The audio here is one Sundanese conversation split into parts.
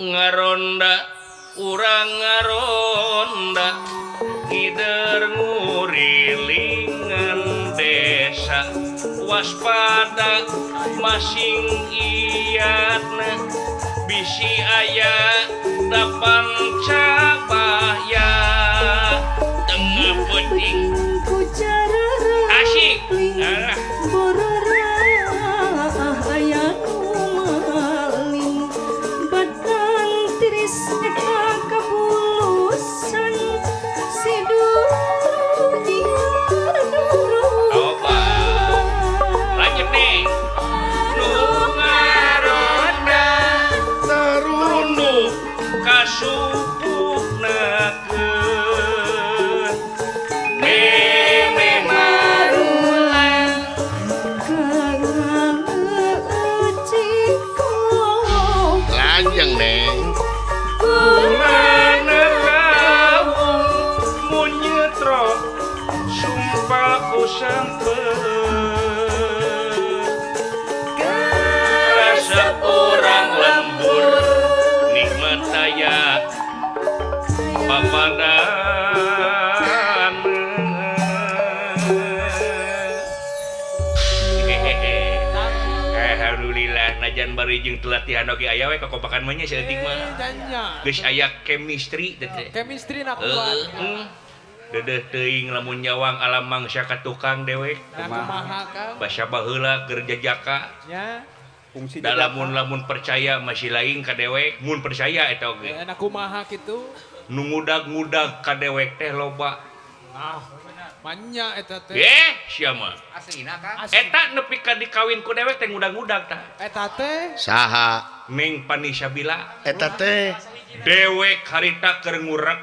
Ngaronda urang ngaronda ngider ngurilingan desa waspada masing iyatna bisi aya dapan cabaya tengah penting asik alah. Alhamdulillah najan bari jeung latihan oge aya we kakompakan mah nya saeutik mah. Geus aya chemistry teh. Chemistry na kuat. Dedeh teuing lamun nyawang alam mangsa ka tukang dewek. Kumaha Kang? Basa baheula keur jajaka. Nya. Fungsi da lamun-lamun percaya masih lain ka dewek, mun percaya eta oge. Enak kumaha kitu? Nu ngudag-ngudag ka dewek teh loba. Ah, manya eta teh. Sia mah. Aslina Kang. Eta nepi ka dikawin ku dewek teh ngudag-ngudag tah. Eta teh saha? Neng Panisabila. Eta teh dewek harita keur ngurek.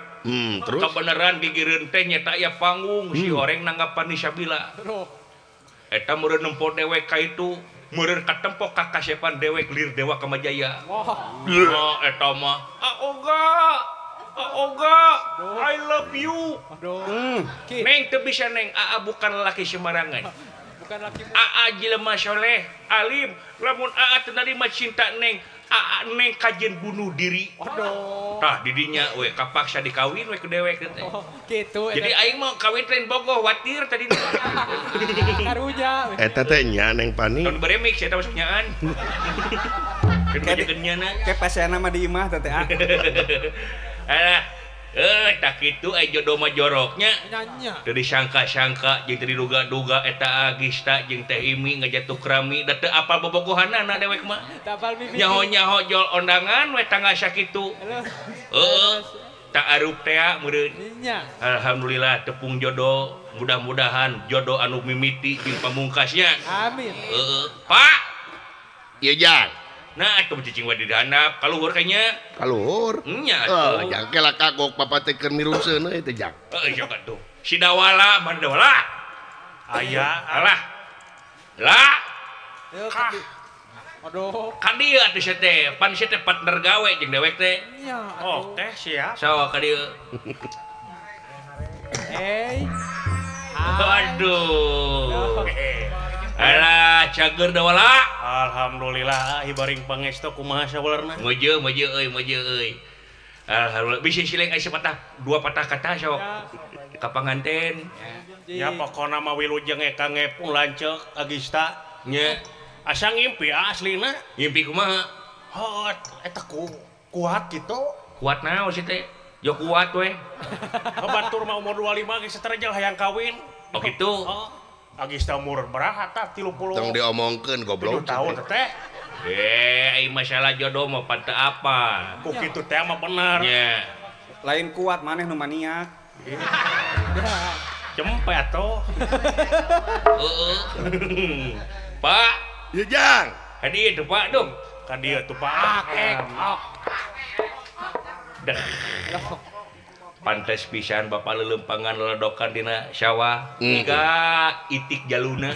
Terus kebenaran gigireun teh nyeta aya panggung si horeng nanggap Panisabila. Eta meureun nempo dewek ka itu, meureun katempo ka kasepan dewek lir Dewa Kamajaya. Wah, eta mah aoga. Aoga, I love you. Neng teu bisa neng, aa bukan laki sembarangan. Bukan laki. Aa jelema soleh, alim, lamun aa teu narima cinta neng, aa neng kajen bunuh diri. Aduh. Tah didinya we kapaksa dikawin we ku dewek teh. Oh, gitu. Jadi aing mah kawin lain bogoh watir tadi. Karunya. Eta teh nya neng Pani. Tahun beremix eta masuk nyaan. Keun nyana. Ke pasena mah di imah teh teh. Alah, tak kitu aya jodoh mah joroknya. Teu disangka-sangka jeung teu diduga-duga eta Agista jeung Teh Imi ngajatuh krami da teu apal bobogohanana dewek mah. Nyaho-nyaho jol ondangan we tanggal sakitu. Heeh, tak arup tea meureun. Alhamdulillah tepung jodoh, mudah-mudahan jodoh anu mimiti jeung pamungkasnya. Amin. Heeh, Pak. Ieu jang. Nah, atuh cicing we di handap, kaluhur kayaknya. Kaluhur? Nya atuh. Jang kela kagok papa teh keur mirungseun euy teh jang. Heeh, sok atuh. Si Dawala, mana Dawala? Aya, alah. Lah. Kah. Aduh. Ka dieu atuh sia teh, pan sia teh partner gawe jeung dewek teh. Nya. Oh, teh siap. Sok ka dieu. Hey. Aduh. Alah, cager Dawala. Alhamdulillah, hibaring pangestu kumaha sawelerna. Mojo, mojo euy, mojo euy. Alhamdulillah bisa sileng aya sepatah, dua patah kata sok. Ka panganten. Ya pokona mah wilujeng eta ngepung lanceuk Agista. Nya. Asa ngimpi aslina. Ngimpi kumaha? Hot, eta kuat gitu. Kuat naon sih teh? Yo kuat we. Batur mah umur 25 geus terjel hayang kawin. Oh kitu. Oh. Agista umur berapa tah 30. Tong diomongkeun goblok. 7 tahun teh. Ai masalah jodoh mah pan teu apa. Ku kitu teh mah bener. Nya. Lain kuat maneh nu maniak. Cempe atuh. Heeh. Pak, ieu jang. Ka dieu tuh Pak dong. Ka dieu tuh Pak. Deh. Pantes pisan bapak lelempangan leledokan dina sawah. Enggak itik jaluna.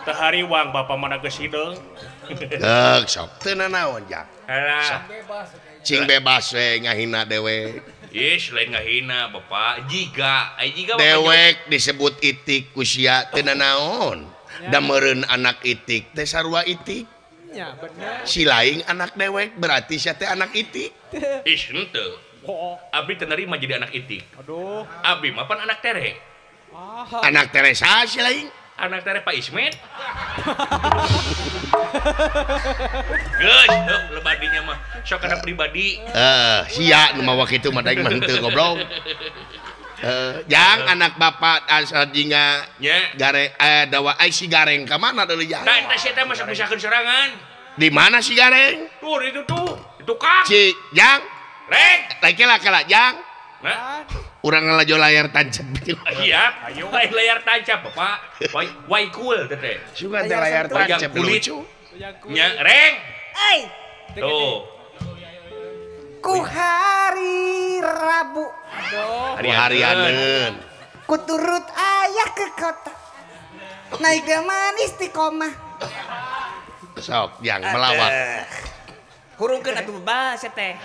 Teu hariwang bapak mana geus hideung. Geuk sok teu nanaon jang. Alah. Cing bebas we ngahina dewek. Yes, lain ngahina Bapak. Jiga, ai jiga dewek disebut itik ku sia teu nanaon. Da meureun anak itik teh sarua itik. Nya bener. Si laing anak dewek berarti sia teh anak itik. Ih, henteu. Abdi teu narima jadi anak itik. Aduh. Abdi mah pan anak tere. Anak tere saha si laing? Anak tere Pak Ismet. Geus, heup lebadinya mah. Sok kana pribadi. Sia nu mawa kitu mah daing mah henteu goblok. Jang anak bapak asal jinga nya gare dawa ai si Gareng ka mana deui jang? Tah eta sia teh masuk misakeun sorangan. Di mana si Gareng? Tuh itu tuh, itu Kang. Si Jang. Reng. Lain kela Jang. Nah. Urang ngalajo layar tancap. Siap, ayo layar tancap Bapak. Wai cool teh. Sugan teh layar tancap lucu. Nya Reng. Euy. Tuh. Ku hari Rabu. Ku harianeun. Ku turut ayah ke kota. Naik delman istiqomah. Sok yang melawak. Hurungkeun atuh bebas teh.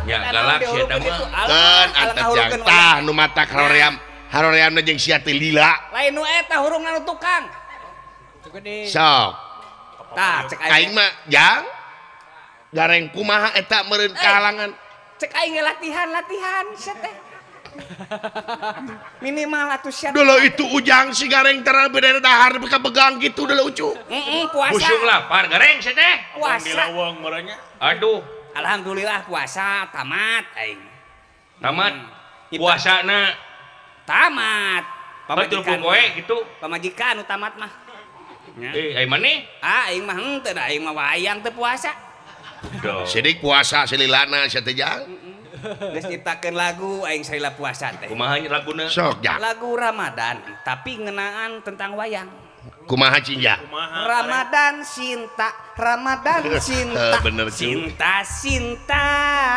Ya galak sia eta mah. Keun antep jang tah nu matak haroream. Haroreamna jeung sia teh lila. Lain nu eta hurungan nu tukang. Sok. Tah cek aing mah jang. Gareng kumaha eta meureun kahalangan. Cek aing latihan-latihan sia teh. Minimal atuh sia. Dulu itu Ujang si Gareng tara beda dahar ka begang gitu dulu ucu. Heeh, puasa. Busung lapar Gareng sia teh. Puasa. Di lawang meureunnya. Aduh. Alhamdulillah puasa tamat aing. Tamat. Puasana tamat. Pamajikan poe gitu. Pamajikan nu tamat mah. Eh, ai maneh? Ah, aing mah henteu da aing mah wayang teu puasa. Sidik puasa sililana sia teh jang. Geus nyiptakeun lagu aing salila puasa teh. Kumaha laguna? Sok jang. Lagu Ramadan tapi ngenaan tentang wayang. Kumaha cinja? Ramadan cinta, Ramadan cinta. Bener cinta cinta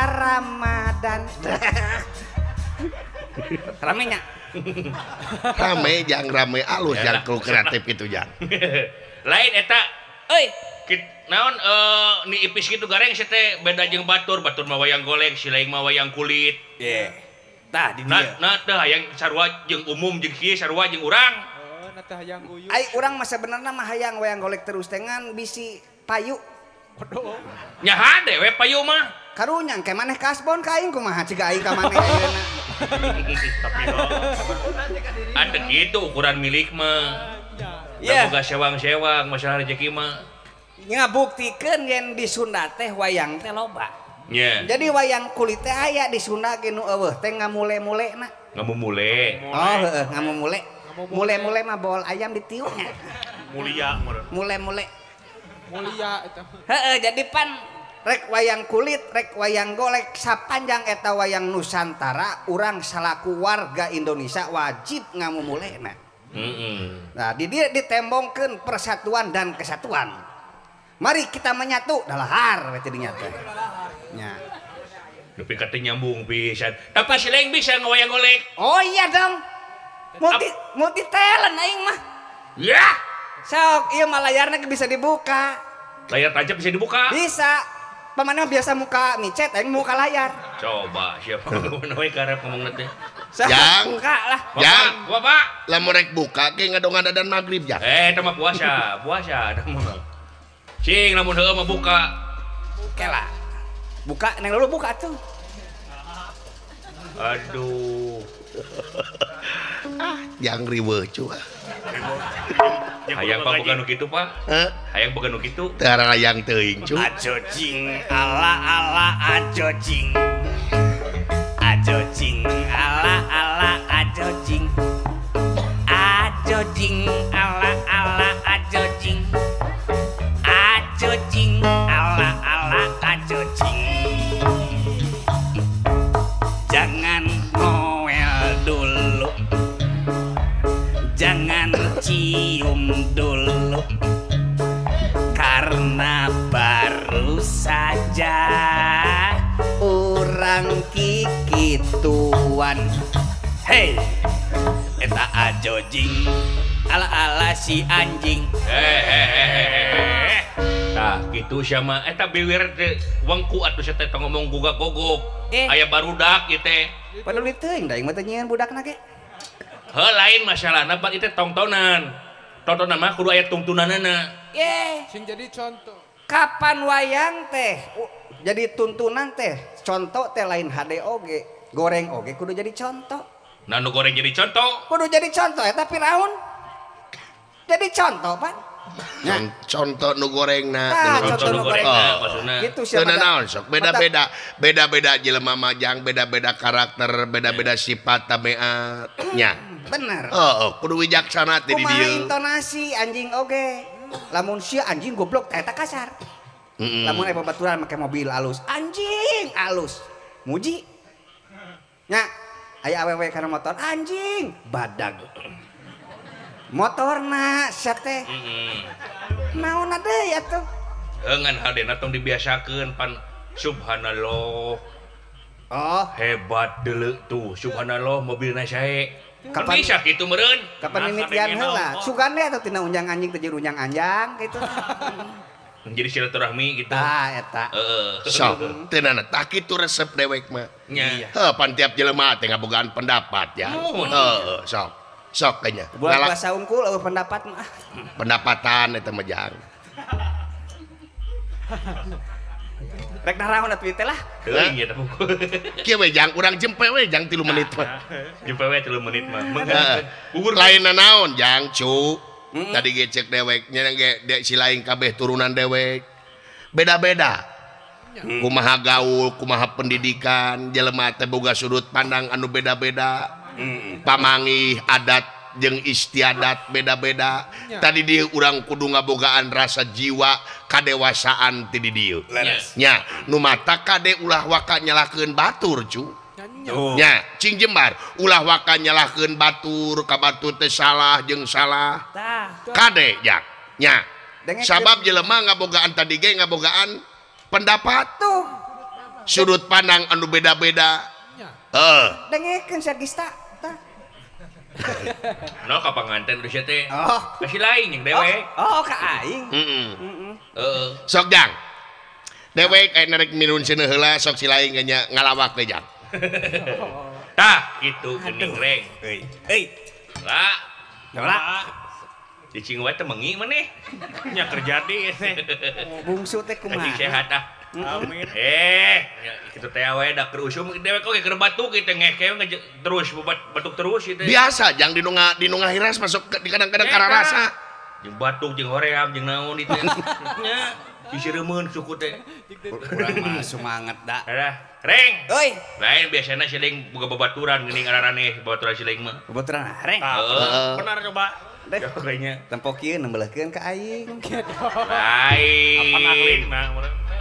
Ramadan. Rame nya? Rame jang, rame alus jang kru kreatif itu jang. Lain eta. Euy, naon ni ipis gitu Gareng sia teh beda jeung batur, batur mah wayang golek, si lain mah wayang kulit. Ye. Tah di dieu. Nah teh hayang sarua jeung umum jeung kieu sarua jeung urang. Ai urang mah sebenarnya mah hayang wayang golek terus teh ngan bisi payu. Nya hade we payu mah. Karunya engke maneh kasbon ka aing kumaha ciga aing ka maneh ayeuna. Ada kitu ukuran milik mah. Iya. Boga sewang-sewang masalah rezeki mah. Ngabuktikeun yen di Sunda teh wayang teh loba. Nya. Jadi wayang kulit teh aya di Sunda ge nu eueuh teh ngamule-mulena. Ngamumule. Oh heeh, ngamumule. Mule-mule mah bol ayam ditiupnya. Mulia meureun. Mule-mule. Mulia eta. Heeh, jadi pan rek wayang kulit, rek wayang golek sapanjang eta wayang Nusantara urang salaku warga Indonesia wajib ngamumulena. Heeh. Nah, di dieu ditembongkeun persatuan dan kesatuan. Mari kita menyatu dalahar we teh dinya teh. Nya. Nepi ka teu nyambung pisan. Tapi si lain bisa ngawayang golek. Oh iya dong. Multi talent aing mah. Ya. Sok ieu mah layarna bisa dibuka. Layar tancap bisa dibuka? Bisa. Pamana biasa muka micet aing muka layar. Coba siapa we karep ngomongna teh. Jang buka lah. Jang, Bapak. Lamun rek buka ge ngadongan dadan magrib jang. Eta mah puasa, puasa eta mah. Cing lamun heueuh mah buka. Kela. Buka neng dulu buka tuh. Aduh. Ah, yang riweuh cu. Hayang pak boga nu kitu, Pak. Heh? Hayang boga nu kitu. Teu hayang teuing cu. Ajo jing ala ala ajo jing. Ajo jing ala ala ajo jing. Ajo jing ala ala ajo jing. Ajo jing ala ala ajo jing. Jangan ngoel dulu. Jangan cium dulu. Karena baru saja urang kikituan. Hei, eta ajo jing ala ala si anjing. Eh. Tah kitu sia mah eta biwir teh wengku atuh sia teh ngomong gugak-gogok. Aya barudak ieu teh. Paduli teuing da aing mah teh nyieun budakna ge. Heuh lain masalahna pan ieu teh tongtonan. Tontonan mah kudu aya tungtunanana. Ye, sing jadi contoh. Kapan wayang teh jadi tuntunan teh, contoh teh lain HD oge, goreng oge kudu jadi contoh. Nah nu goreng jadi contoh. Kudu jadi contoh eta Firaun. Jadi contoh, Pak. Contoh nu gorengna, contoh nu gorengna maksudna. Gitu sia mah. Naon sok beda-beda, beda-beda jelema majang, beda-beda karakter, beda-beda sifat tabiat nya. Bener. Heeh, kudu wijaksana teh di dieu. Kumaha intonasi anjing oge. Lamun sia anjing goblok teh eta kasar. Lamun aya babaturan make mobil alus, anjing alus. Muji. Nya, aya awewe kana motor, anjing badag. Motorna sia teh. Naonna deui atuh? Ngan hadena tong dibiasakeun pan subhanallah. Oh, hebat deuleu tuh subhanallah mobilna sae. Kapan bisa kitu meureun? Kapan mimitian heula? Sugan we atuh tina unjang anjing teh jeung unjang anjang kitu. Jadi silaturahmi gitu. Tah eta. Heeh. Sok teu nana tah kitu resep dewek mah. Nya. Heuh pan tiap jelema teh ngabogaan pendapat ya. Heuh sok. Sok kayaknya. Buat bahasa unggul eueuh pendapat mah. Pendapatan eta mah jang. Rek naraon atuh teh lah. Teuing eta pukul. Kieu we jang urang jempe we jang 3 menit mah. Jempe we 3 menit mah. Gugur lain naon jang cu. Tadi ge cek dewek nya ge si lain kabeh turunan dewek. Beda-beda. Kumaha gaul, kumaha pendidikan, jelema teh boga sudut pandang anu beda-beda. Pamangih adat jeung istiadat beda-beda. Tadi dieu urang kudu ngabogaan rasa jiwa kadewasaan ti di dieu. Nya, nu mata kade ulah waka nyalahkeun batur cu. Nya, cing jembar ulah waka nyalahkeun batur, ka batur teh salah jeung salah. Kade jak. Nya. Sabab jelema ngabogaan tadi ge ngabogaan pendapat tuh. Sudut pandang anu beda-beda. Heeh. Dengekeun sia Gista. No ka panganten geus teh. Oh, kasih lain jeung dewek. Oh, ka aing. Heeh. Sok jang. Dewek aya nerek minun cenah heula sok si lain ge nya ngalawak teh jang. Tah kitu geuning reng. Euy. Euy. Lah. Lah. Cicing wae teh mengi maneh. Nya kerjadi teh. Bungsu teh kumaha? Cicing sehat ah. Amin. Kitu teh we da keur usum dewek oge keur batuk kitu ngeke terus batuk terus kitu. Biasa jang di nu ngahiras masuk di kadang-kadang kararasa. Jeung batuk jeung hoream jeung naon itu. Nya disireumeun suku teh. Urang mah sumanget da. Alah, reng. Euy. Lain biasana siling boga babaturan geuning araraneh babaturan siling mah. Babaturan reng. Benar coba. Deh, tempo kieu nembelehkeun ka aing. Lain. Apa ahlina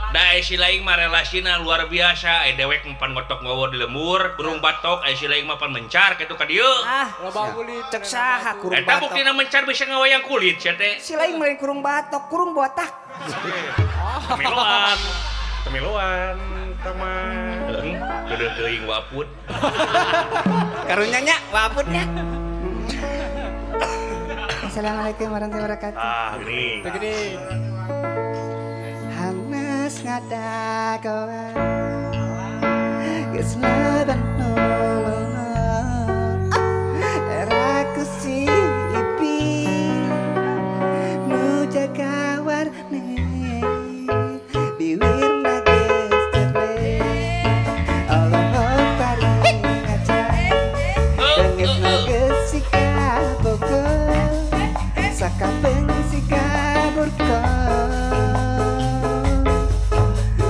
Da si lain mah relasina luar biasa, dewek mempan ngotok ngowo di lembur, kurung batok, si lain mah pan mencar kitu ka dieu. Ah, cek saha kurung eta batok. Eta buktina mencar bisa ngawayang kulit sia teh. Si lain mah kurung batok, kurung botak. Temiluan. Temiluan teman. Geudeut teuing waput. Karunya nya waput nya. Assalamualaikum warahmatullahi wabarakatuh. Ah, gini. Begini. Hanes ngadagoan geus leban era ku si Ipi nu jaga warne biwirna geus cerle Allah paring ngaca leungeutna geus sika bogo sakapeng sika burko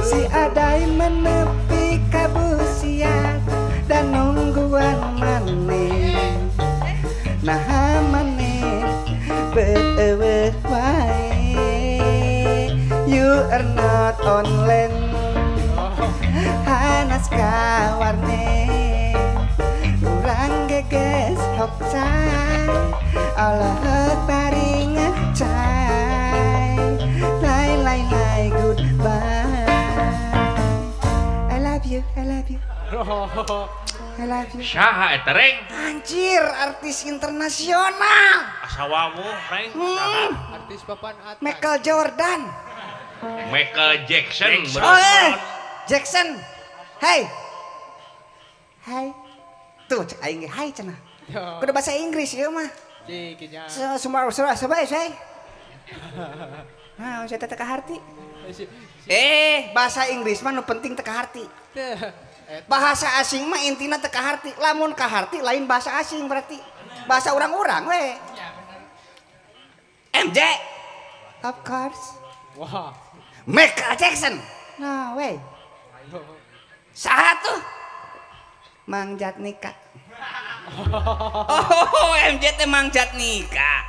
si adai menepi kabusiat dan nungguan maneh nah maneh beeuweuh wae you are not online hanas kawarne urang geges hokcai Allah paring ngacai lai lai lai goodbye I love you, I love you. I love you. Saha eta reng? Anjir, artis internasional. Asa wawuh reng. Artis papan atas. Michael Jordan. Michael Jackson. Oh, Jackson. Hai. Hai. Tuh cek aing ge hai cenah. Kudu bahasa Inggris ieu mah. Semua sabae saya. Nah, saya teh kaharti. Bahasa Inggris mah nu penting teu kaharti. Bahasa asing mah intina teu kaharti. Lamun kaharti lain bahasa asing berarti. Bahasa urang-urang we. MJ. Of course. Wah. Michael Jackson. Nah, we. Saha tuh? Mang Jatnika. Oh, MJ teh Mang Jatnika.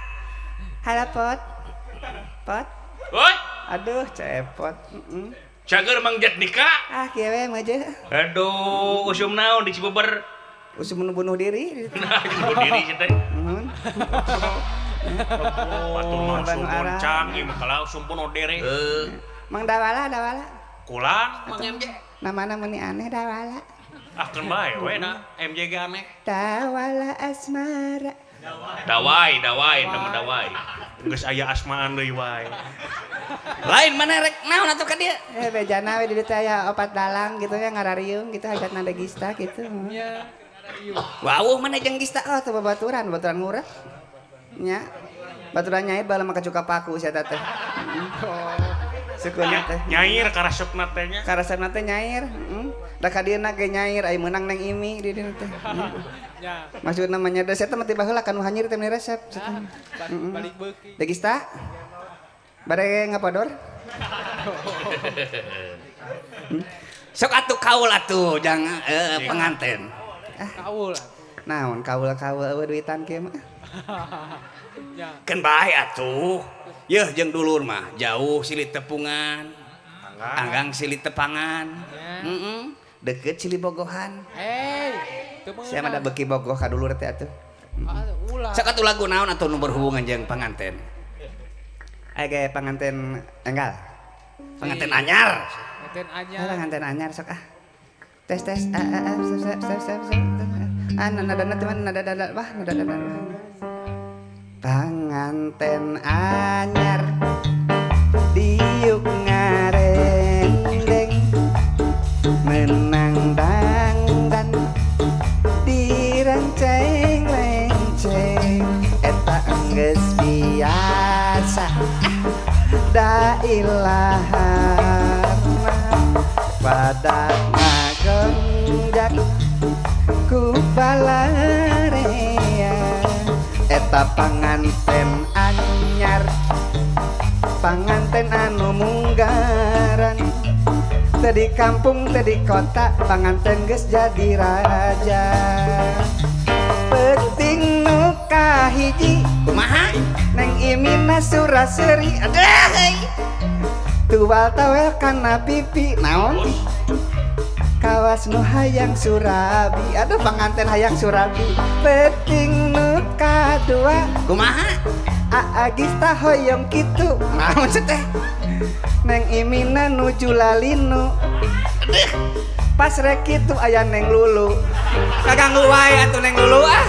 Halo Pot. Pot. Oi. Aduh, cepot. Cager Mang Jatnika. Ah, kieu we mah aja. Aduh, usum naon di Cibeber? Usum nu bunuh diri. Nah, bunuh diri sih teh. Nuhun. Batur mah usum boncang ieu mah kalau usum bunuh diri. Mang Dawala, Dawala. Kulang Mang MJ. Namana meuni aneh Dawala. Ah keun bae we na MJ ge aneh. Dawala asmara. Dawai, dawai, nama dawai. Geus aya asmaan deui wae. Lain mana rek naon atuh ka dieu? Bejana we di dieu teh aya opat dalang gitu nya ngarariung gitu hajatna Degista gitu. Nya. Wawuh mana jeung Gista? Oh, teu babaturan, babaturan ngurek. Nya. Baturan nyair baheula mah kacuka paku sia teh. Sukuna teh. Nyair karasepna teh nya. Karasepna teh nyair, heeh. Da ka dieuna ge nyair aya meunang Neng Imi di dieu teh. Nya. Maksudna mah nya da sia teh mah tiba heula ka nu hanyir teh meuni resep. Balik beuki. Degista? Bade ngapodor? Sok atuh kaul atuh jang penganten. Kaul. Naon kaul-kaul eueuh duitan kieu mah. Keun bae atuh. Yeuh jeung dulur mah jauh silih tepungan. Anggang silih tepangan. Heeh. Deket silih bogohan. Hei, teu meunang. Sia mah da beuki bogoh ka dulur teh atuh. Ulah. Sok atuh lagu naon atuh nu berhubungan jeung panganten? Aya ge panganten enggal. Panganten anyar. Panganten anyar. Panganten anyar sok ah. Tes tes a a a sep sep sep sep. Ah nada nada teman nada nada wah nada nada. Panganten anyar diuk ngarendeng menang dangdan direnceng-renceng eta enggeus biasa da ilaharna pada ngagonjak ku balarea eta panganten anyar panganten anu munggaran teu di kampung teu di kota panganten geus jadi raja penting nu kahiji kumaha Neng Imina suraseri aduh tuwal tawel kana pipi naon kawas nu hayang surabi aduh panganten hayang surabi penting nu kadua kumaha Aa Gista hoyong kitu naon sih teh Neng Imina nuju lalinu aduh pas rek kitu aya Neng Lulu kaganggu wae atuh Neng Lulu ah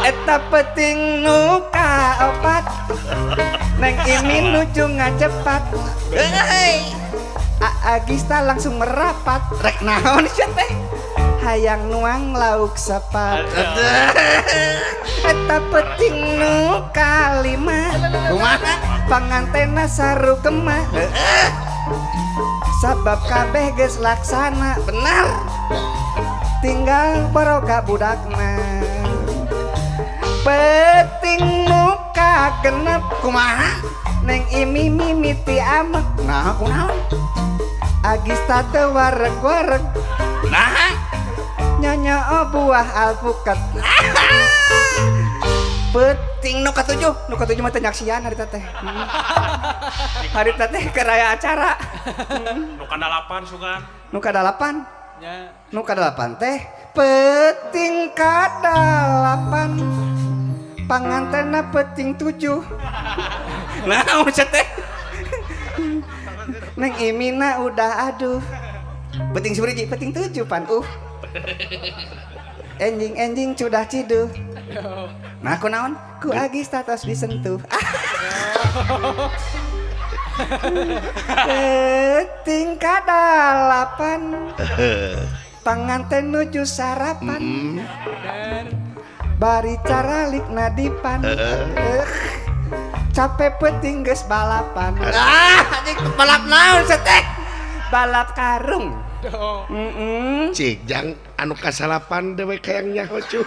eta penting nu kaopat Neng Imin nuju ngacepat heuy Aa Gista langsung merapat rek naon sia teh hayang nuang lauk sepat eta penting nu kalima kumaha pangantena sarukema sabab kabeh geus laksana bener tinggal baroga budakna penting nu kagenep kumaha Neng Imi mimiti amek nah kunaon Agista teu wareg-wareg nah nyonyo buah alpukat Penting nu katujuh, nu katujuh mah teh nyaksian harita teh. Harita teh keur aya acara. Nu kadalapan sugan. Nu kadalapan? Nya. Nu kadalapan teh penting kadalapan. Pangantenna penting 7. Naon sia teh? Neng Imina udah aduh. Penting sabariji, penting 7 pan. Enjing-enjing cudah ciduh. Nah, ku naon? Ku Agis status disentuh. Peuting kadalapan panganten nuju sarapan bari caralik nadipan capek peuting geus balapan. Ah anjing balap naon teh? Balap karung. Cik jang anu kasalapan dewek hayang nyaho cu.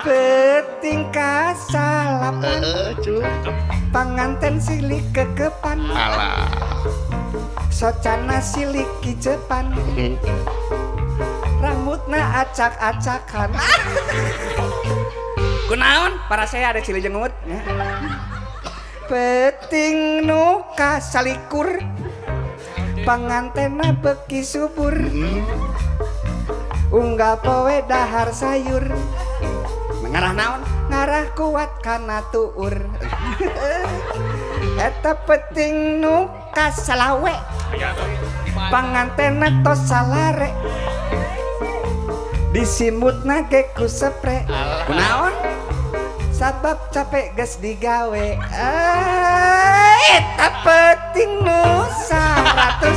Peuting kasalapan cu. Panganten silik kekepan. Alah. Socana silik kicepan. Rambutna acak-acakan. Kunaon? Para saya ada cili jengut. Peuting nu kasalikur pangantena beki subur unggal poe dahar sayur ngarah naon? Ngarah kuat kana tuur. Eta peuting nu kasalawe pangantena tos salare disimutna ge ku sepre. Kunaon? Sabab capek geus digawe. Eta peuting nu 100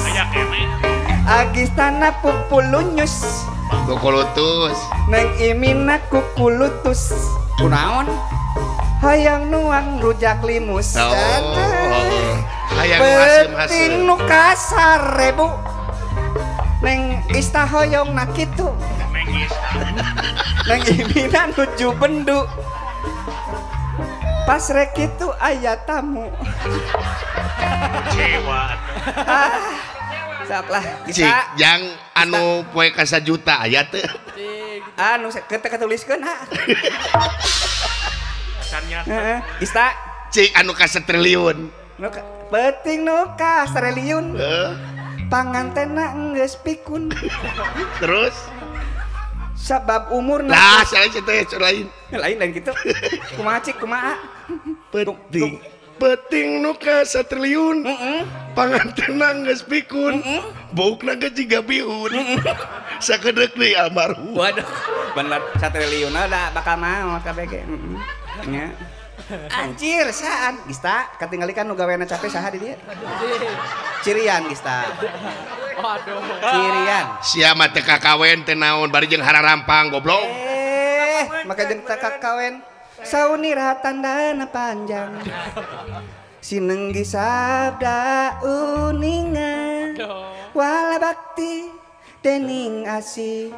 agistana pupulunyus kukulutus neng imina kukulutus. Kunaon? Hayang nuang rujak limus. Hayang peuting nu kasarebu neng ista hoyong na kitu neng imina nuju bendu pas rek kitu aya tamu. Kecewa. Sok lah. Cik jang anu poe ka sajuta aya teu? Anu teu katuliskeun ha. Heeh, Ista. Cik anu ka satriliun. Nu peuting nu ka satriliun. Pangantena geus pikun. Terus sabab umurna lah salah teh lain. Lain gitu. Kumaha cik kumaha? Peuting peuting nu ka satriliun. Pangantena geus pikun. Buukna ge jiga bihun. Sakedeuk deui almarhum. Waduh, bener satriliunna da bakal maot kabeh ge. Nya. Anjir, saan? Gista, katingali kan nu gawena capek saha di dieu? Cirian Gista. Waduh. Cirian. Sia mah teu kakawen teu naon bari jeung hararampang goblok. Maka jeung teu kakawen. Saunira tandana panjang. Sinenggi sabda uninga. Wala bakti dening asih.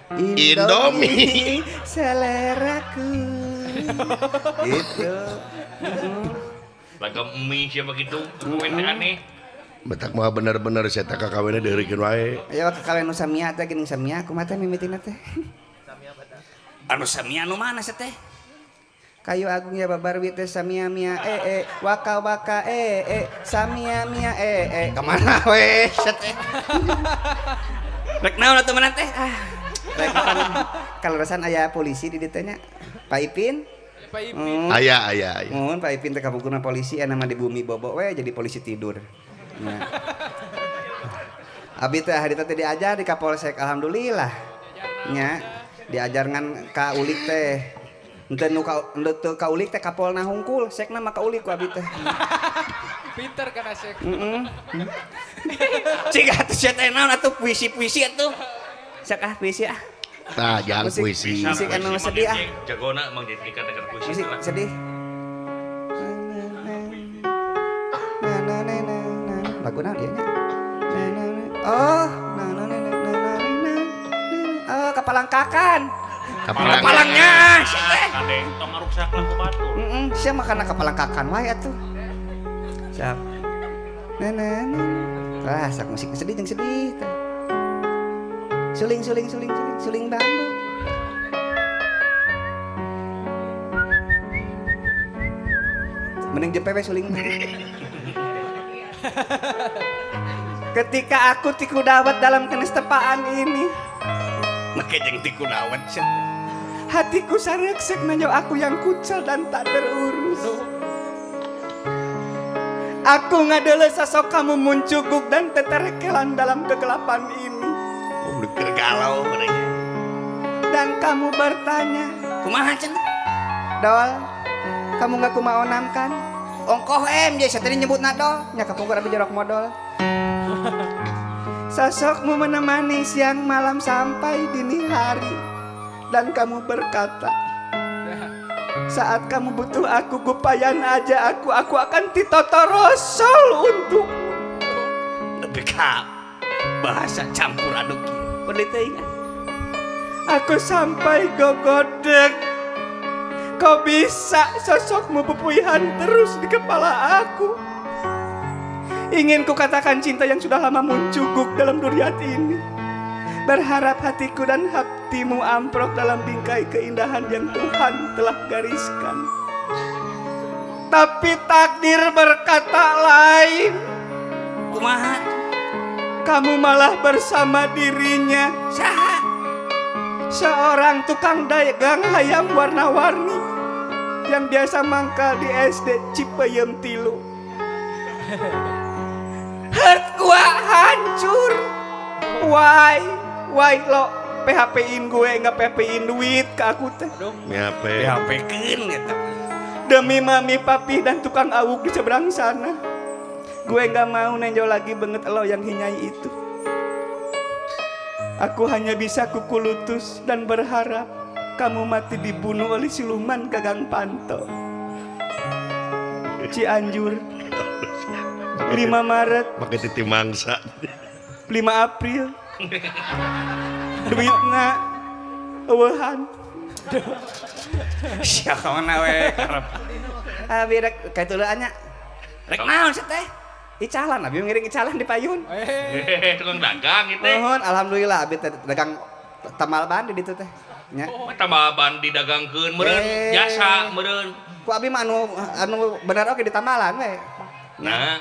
Indomie seleraku. Gitu. Lagam mie siapa gitu, kawin aneh. Betak mah bener-bener saya tak kakawinnya diheurikeun wae. Aya kakawin nu samia teh geuning samia kumaha teh mimitina teh? Anu samia nu mana sih teh? Kayu agung ya babarwi teh samia mia e waka waka e samia mia e kemana we teh? Rek naon atuh mana teh? Ah. Rek kaleresan aya polisi di dieu nya. Pak Ipin? Pak Ipin. Aya aya aya. Mun Pak Ipin teh kapungkurna polisi aya nama di bumi bobo we jadi polisi tidur. Nah. Abi teh harita teh diajar di Kapolsek alhamdulillah. Nya diajar ngan ka ulik teh. Henteu nu ka teu ka ulik teh kapolna hungkul, sekna mah ka ulik ku abi teh. Pinter kana sek. Heeh. Cik atuh sia teh naon atuh puisi-puisi atuh. Sok ah puisi ah. Tah jang puisi. Musik anu sedih ah. Jagona mang jadi katakan puisi. Musik sedih. Lagu naon ieu nya? Oh, na na na na na na. Oh, kapalangkakan. Kapalangnya sia teh. Kade tong ngaruksak lagu batur. Heeh, sia makana kapalangkakan wae atuh. Siap. Na na na. Tah, sak musik sedih jeung sedih tah. Suling suling suling suling suling bambu. Mending jepe we suling. Ketika aku tiku dawet dalam kenestepaan ini. Make jeung tiku dawet sia. Hatiku sareksek nanya aku yang kucel dan tak terurus. Aku ngadele sosok kamu muncuguk dan teterekelan dalam kegelapan ini. Keur galau katanya. Dan kamu bertanya, kumaha cenah? Dol, kamu nggak kumaonam kan? Ongkoh MJ sateuning nyebutna dol, nya kapungkur abdi jorok modol. Sosokmu menemani siang malam sampai dini hari. Dan kamu berkata, saat kamu butuh aku, gupayan aja aku akan titotorosol untukmu. Lebih ka bahasa campur aduk kieu. Aku sampai gogodek. Kau bisa sosokmu pepuihan terus di kepala aku. Ingin ku katakan cinta yang sudah lama muncuguk dalam duriat ini. Berharap hatiku dan hatimu amprok dalam bingkai keindahan yang Tuhan telah gariskan. Tapi takdir berkata lain. Kumaha? Kamu malah bersama dirinya. Saha? Seorang tukang dagang hayam warna-warni yang biasa mangkal di SD Cipeyem 3. Hurt gua hancur. Why lo PHP-in gue, nggak PHP-in duit ke aku teh. PHP-keun eta. Demi mami, papi dan tukang awuk di seberang sana. Gue nggak mau nenjo lagi banget lo yang hinyai itu. Aku hanya bisa kukulutus dan berharap kamu mati dibunuh oleh siluman gagang panto. Cianjur, 5 Maret, pakai titi mangsa. 5 April, duitna eueuhan. Sia kamana we karep. Abi rek kaituleuan nya. Rek naon sih teh? Icalan, abi ngiring icalan di payun. Tukang dagang itu. Nuhun, alhamdulillah abi teh dagang tamal ban di ditu teh. Nya. Oh, tambal ban didagangkeun meureun jasa meureun. Ku abi mah anu bener oge di tambalan we. Nah.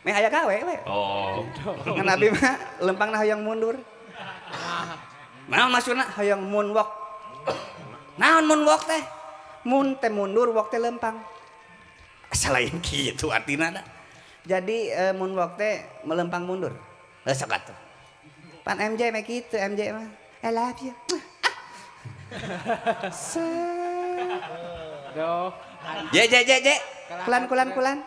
Meh aya gawe we. Oh. Ngan abi mah lempangna hoyong mundur. Naon maksudna hoyong moonwalk? Naon moonwalk teh? Moon teh mundur, walk teh lempang. Selain kitu artina da. Jadi moonwalk teh melempang mundur. Sok atuh. Pan MJ mah kitu, MJ mah. I love you. Aduh. Je je je je. Kulan kulan kulan.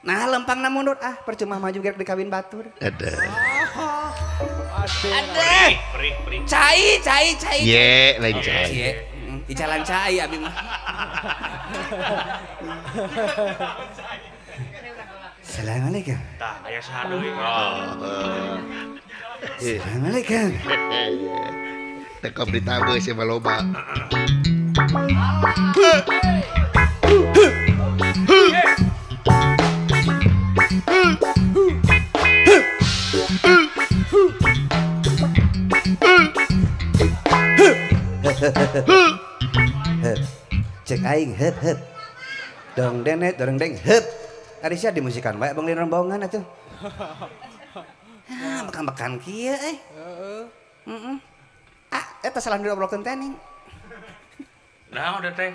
Nah lempangna mundur ah percuma maju gerek dikawin batur. Ada. Ada. Perih perih. Cai cai cai. Ye lain cai. Icalan cai abi mah. Assalamualaikum. Tah aya saha deui. Assalamualaikum. Teko berita geus mah loba. Cek aing heup heup. Dong denet dorong deng heup. Ari sia dimusikan wae bang lain rombongan atuh. Ah, makan-makan kieu euy. Heeh. Heeh. Ah, eta salah diobrolkeun teh ning. Naon teh?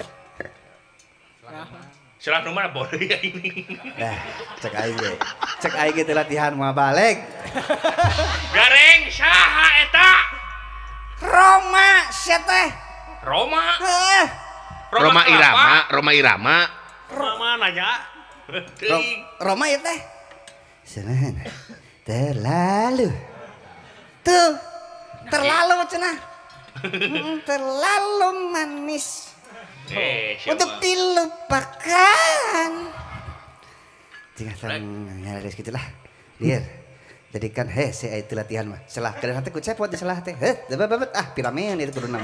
Salah nu mana boleh ya ini. Nah, cek aing ge. Cek aing ge teh latihan moal balik. Gareng saha eta? Roma sia teh. Roma? Heeh. Roma Irama, Roma Irama. Roma nanya. Roma ya teh. Senang. Terlalu. Tuh. Terlalu cenah. Terlalu manis. Untuk dilupakan. Jika ya gitulah. Liar. Jadi kan heh saya itu latihan mah. Selah kadang nanti ku cepot di selah teh. Heh, bebet ah piramen itu kudu nama.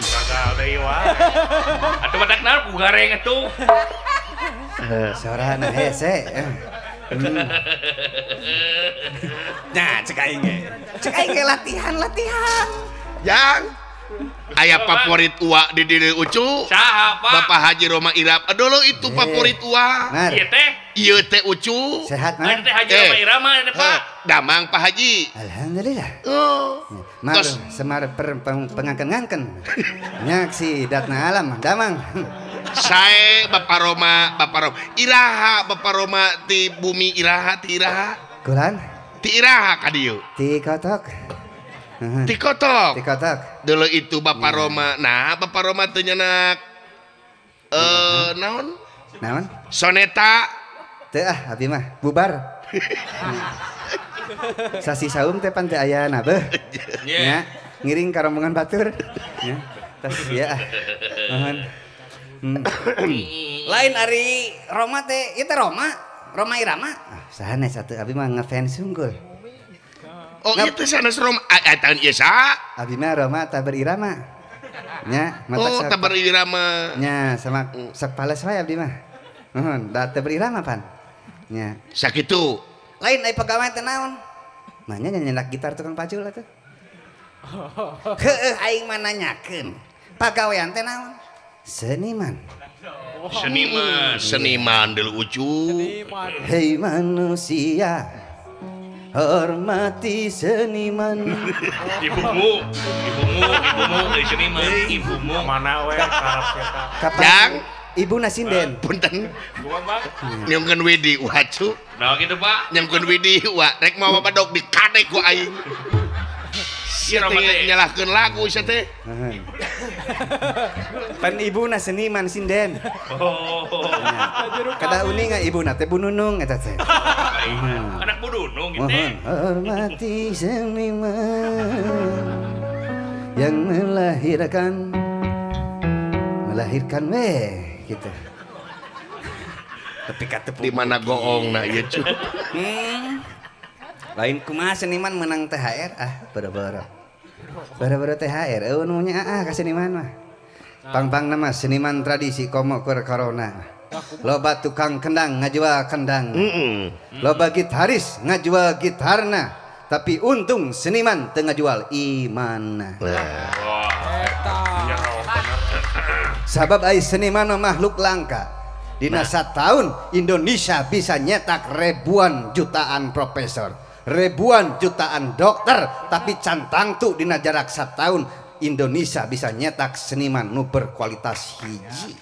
Gagal deui wae. Atuh badak naon ku gareng atuh. Sorana hese. Nah, cek aing ge. Cek aing ge latihan-latihan. Jang. Aya favorit ua di diri Ucu. Saha, Pak? Bapak Haji Roma Irama. Dulu itu favorit ua. Ieu teh? Ieu teh Ucu. Sehat, Mang. Teh Haji Roma Irama teh, Pak. Damang Pak Haji. Alhamdulillah. Oh. Malu semar pengangken-ngangken. Nyaksi datna alam damang. Sae Bapak Roma, Bapak Roma. Iraha Bapak Roma ti bumi iraha ti iraha. Kulan? Ti iraha ka dieu. Ti kotok. Ti kotok. Ti kotok. Dulu itu Bapak Roma. Nah, Bapak Roma teh nyenak naon? Naon? Soneta. Teu ah abdi mah bubar. Sasi saum teh pan teu aya nabeuh. Nya, ngiring ka rombongan batur. Nya. Tas ya ah. Mohon. Lain ari Roma teh, ieu teh Roma, Roma Irama. Ah, sanes atuh abdi mah ngefans unggul. Oh, ieu teh sanes Roma, tahun ieu saha? Abdi mah Roma tah berirama. Nya, matak oh, tah berirama. Nya, sama sok pales wae abdi mah. Nuhun, da teu berirama pan. Nya. Sakitu. Lain ai pagawean teh naon? Manya nyandak gitar tukang pacul atuh. Heueuh aing mah nanyakeun. Pagawean teh naon? Seniman. Seniman, seniman deul ucu. Hei manusia, hormati seniman. Ibumu, ibumu, ibumu, seniman, ibumu. Mana we karep eta. Jang, ibu nasinden. Punten. Nyungkeun widi wacu. Nah kitu Pak. Nyungkeun widi wa rek mawa badog dikadek ku aing. Sia teh nyalahkeun lagu sia teh. Pan ibuna seniman sinden. Oh. Kada uninga ibuna teh Bu Nunung eta teh. Anak Bu Nunung gitu. Mohon hormati seniman yang melahirkan melahirkan we gitu. Tapi kata di mana goongna ieu cu. Lain kumaha seniman menang THR ah boro-boro. Boro-boro THR eueun nu nya ah ka seniman mah. Pang-pangna mah seniman tradisi komo keur corona. Loba tukang kendang ngajual kendang. Loba gitaris ngajual gitarna, tapi untung seniman teu ngajual imanna. Sabab ai seniman mah makhluk langka. Dina satahun Indonesia bisa nyetak ribuan jutaan profesor, ribuan jutaan dokter, tapi can tangtu dina jarak satahun Indonesia bisa nyetak seniman nu berkualitas hiji.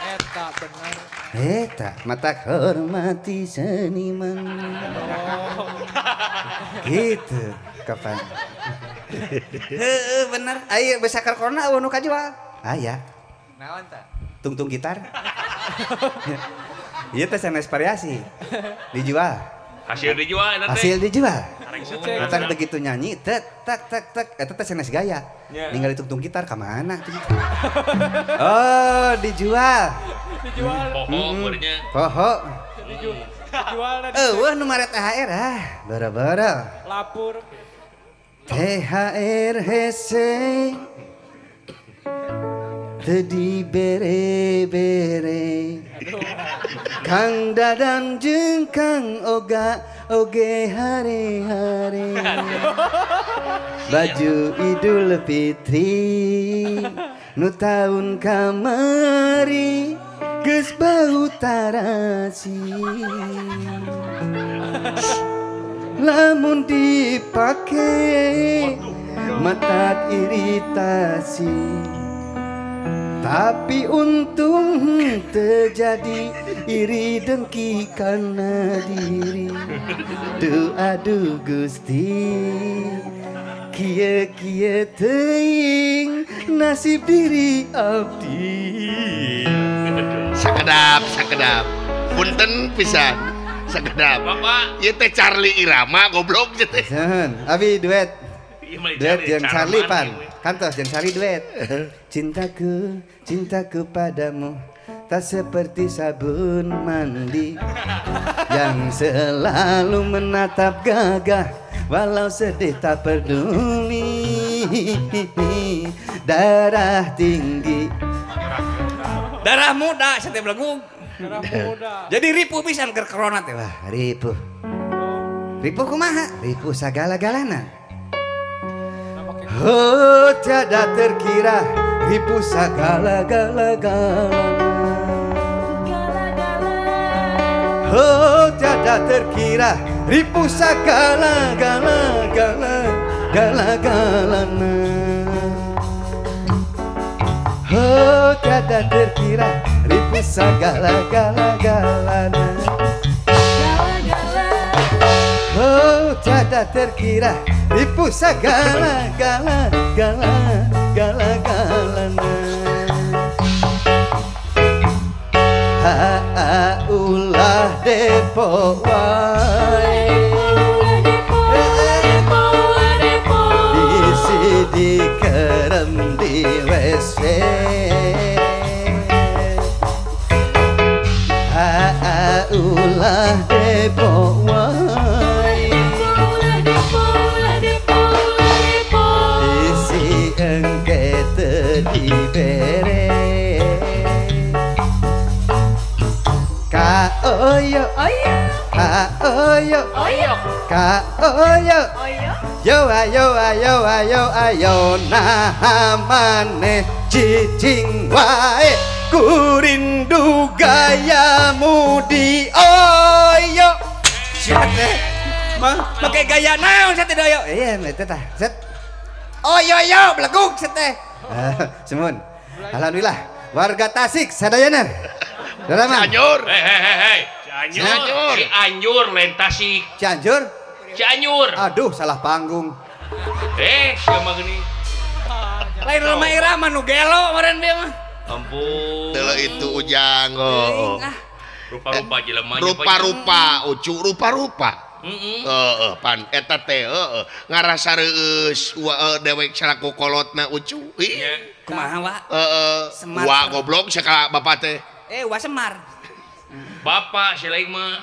Eta bener. Eta mata hormati seniman. Gitu kapan? Heeh bener. Ayo besakar corona eueuh nu kajual. Aya. Naon tah? Tungtung gitar. Ieu teh sanes variasi. Dijual. Hasil dijual eta teh. Hasil dijual. Matak begitu nyanyi tek tak tak tak eta teh sanes gaya. Ninggali tungtung gitar ka mana? Oh, dijual. Dijual. Poho meureunnya. Poho. Dijual. Eueuh nu maret THR ah, boro-boro. Lapur. THR hese teu dibere-bere. Kang Dadan jeung Kang Oga oge hare-hare. Baju Idul Fitri nu taun kamari geus bau tarasi. Lamun dipake matak iritasi. Tapi untung terjadi iri dengki karena diri. Duh aduh Gusti, kieu kieu teuing nasib diri abdi. Sakedap, sakedap. Punten pisan. Sakedap. Bapak, ieu teh Charlie Irama goblok ieu teh. Abi duet. Duet jeung Charlie pan. Kantos jeung Charlie duet. Cintaku, cintaku padamu tak seperti sabun mandi yang selalu menatap gagah walau sedih tak peduli. Darah tinggi, darah muda setiap lagu. Darah muda. Jadi ripuh pisan keur corona teh. Wah, ripuh. Ripuh kumaha? Ripuh sagala-galana. Oh, tiada terkira ripuh sagala-gala-galana. Oh, tiada terkira ripuh sagala-gala-gala-gala-galana. Oh, tiada terkira ripuh sagala-gala-galana. Oh, tiada terkira ripuh sagala-gala-gala-gala-galana. depo wae bisi dikerem di WC. Aa ulah depo wae bisi engke teu dibere. Ka oyo oyo ka oyo oyo ka oyo oyo yo ayo ayo ayo ayo nah maneh cicing wae ku rindu gayamu di oyo. Sia teh mah make gaya naon sia teh oyo. Iya eta tah set oyo yo belegug sia teh. Semun alhamdulillah warga Tasik sadayana. Cianjur. Hei. Cianjur. Cianjur lain Tasik. Cianjur? Cianjur. Aduh, salah panggung. Siapa gini? Lain Rhoma Irama nu gelo meureun bieu mah. Ampun. Teu itu Ujang. Oh. Rupa-rupa jelema. Rupa-rupa, ucu rupa-rupa. Heeh, pan eta teh heeh ngarasa reueus dewek salaku kolotna ucu. Ih. Kumaha wa? Heeh. Wa goblok sakala bapak teh. Wa Semar. Bapak si lain mah.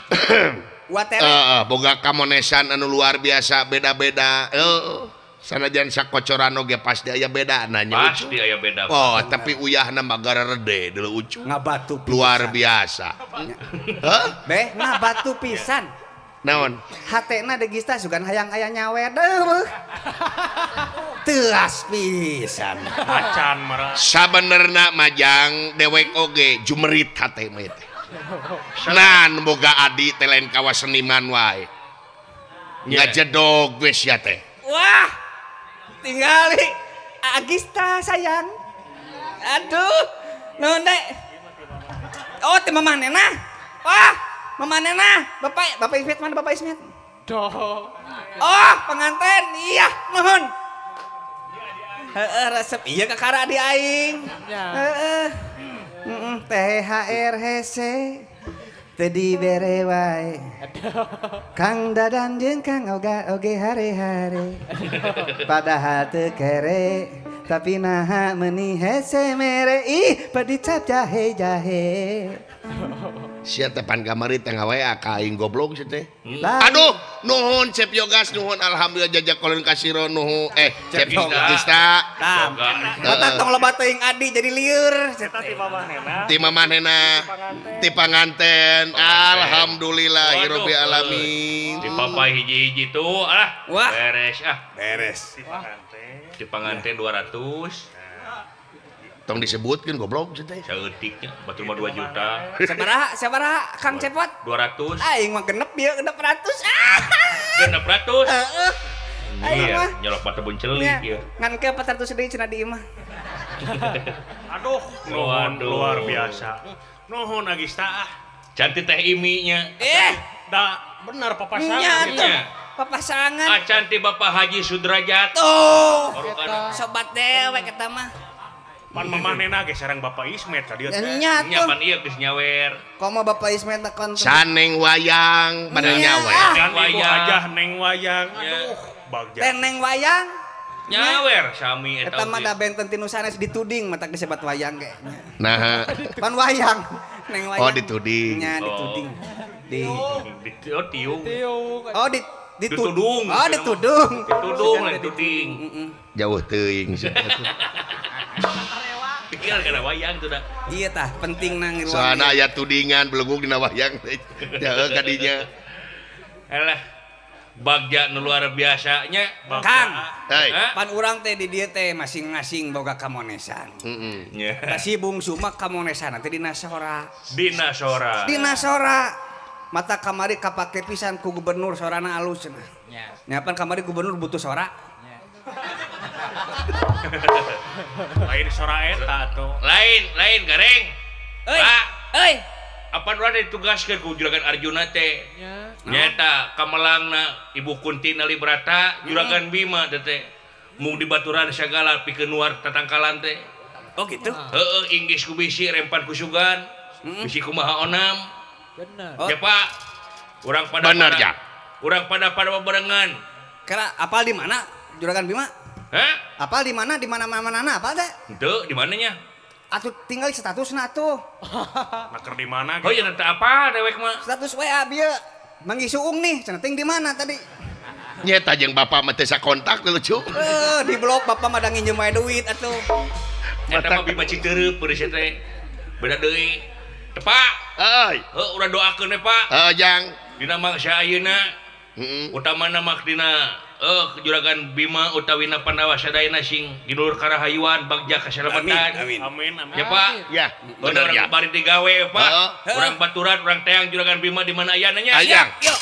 Wa tere. Boga kamonesan anu luar biasa beda-beda. Sanajan sakocoran oge pasti aya bedana nya. Pasti aya beda. Oh, tapi uyahna mah garede deuleu ucu. Ngabatu pisan. Luar biasa. Hah? Beh, ngabatu pisan. Naon? Hatena degista sugan hayang aya nyawer deuh. Teas pisan. Acan marah. Sabenerna majang dewek oge jumerit hate mah teh. Nan boga adi teh lain kawas seniman wae. Ngajedog we sia teh. Wah. Tingali Agista sayang. Aduh. Naon deui? Oh, teh mamanehna. Wah, mamanehna. Bapak Ismet mana Bapak Ismet? Doh. Oh, pengantin. Iya, nuhun. Heeh, resep iya kakara di aing. Heeh. THR hese teu dibere wae. Kang Dadan jeung Kang Oga oge hare-hare. Padahal teu kere tapi naha meuni hese mere ih pedicap jahe-jahe. Sia teh pan kamari teh ngawa ka aing goblok sia teh. Aduh, nuhun Cep Yogas nuhun alhamdulillah jajak kolon kasiro nuhun Cep Gista. Tah. Batak tong loba teuing adi jadi lieur. Eta ti mamanehna. Ti mamanehna. Ti panganten. Alhamdulillah hirobbil alamin. Di papai hiji-hiji tuh ah. Beres ah. Beres. Ti panganten 200. Tong disebutkeun goblok sia teh. Saeutiknya batur mah 2 juta. Sabaraha sabaraha Kang Cepot? 200. Aing mah genep ieu genep ratus. Ah. Genep ratus. Heeh. Aing mah nyolok mata buncelik ieu. Ngan ke 400 deui cenah di imah. Aduh, nuhun luar biasa. Nuhun Agista ah. Cantik teh iminya. Da bener papasangan. Papasangan. Ah cantik Bapak Haji Sudrajat. Tuh. Sobat dewek eta mah. Pan mamanehna ge sareng Bapak Ismet ka dieu teh. Nya pan ieu geus nyawer. Komo Bapak Ismet kon saneng wayang pada nyawer. Kan ibu hajah neng wayang. Aduh, bagja. Teh neng wayang. Nyawer sami eta. Eta mah da benten tinu sanes dituding mata disebat wayang ge. Nah. Pan wayang. Neng wayang. Oh dituding. Nya dituding. Di oh tiung. Oh di ditudung. Oh ditudung. Ditudung lain tuding. Jauh teuing. Pikir kana wayang tuh dah. Iya tah, penting nang ruang. Soalna aya tudingan belegug dina wayang teh. Jauh ka dinya. Alah. Bagja nu luar biasanya. Kang. Hei. Pan urang teh di dieu teh masing-masing boga kamonesan. Heeh. Tah si bungsu mah kamonesan teh dina sora. Dina sora. Dina sora. Mata kamari kapake pisan ku gubernur sorana alus cenah. Nya. Nya pan kamari gubernur butuh sora. Lain sora eta atuh. Lain gareng. Euy. Euy. Apa urang ditugaskeun ku Juragan Arjuna teh? Nya. Nyata kamelangna Ibu Kunti Nalibrata, Juragan Bima teh teh. Mung dibaturan sagala pikeun nuar tatangkalan teh. Oh gitu. Heeh, inggis ku bisi, rempan ku sugan. Bisi kumaha onam. Bener. Ya Pak, Urang pada Bener, ja. Urang pada bebarengan. Kira apal di mana Juragan Bima? Hah? Apal di mana? Di mana-mana apal teh? Henteu, di mananya? Atuh tinggal statusna atuh. Naker di mana Oh, ya teu apa dewek mah. Status WA bieu. Manggi suung nih, cenah ting di mana tadi? Nyeta jeung bapak mah teu sakontak lucu. Di blok bapak mah da nginjem wae duit atuh. Eta mah Bima Citereup beureuh teh. Beda deui. Teu Pak. Euy. Heuh, urang doakeun we Pak. Heuh, Jang. Dina mangsa ayeuna heeh. Utamana mah dina Juragan Bima utawina Pandawa sadayana sing ginulur karahayuan bagja kasalamatan. Amin. Amin amin. Ya Pak. Ya, bener Urang ya. bari digawe Pak. Heeh. Urang baturan, urang teang Juragan Bima di mana ayana nya. Ayang. Yuk.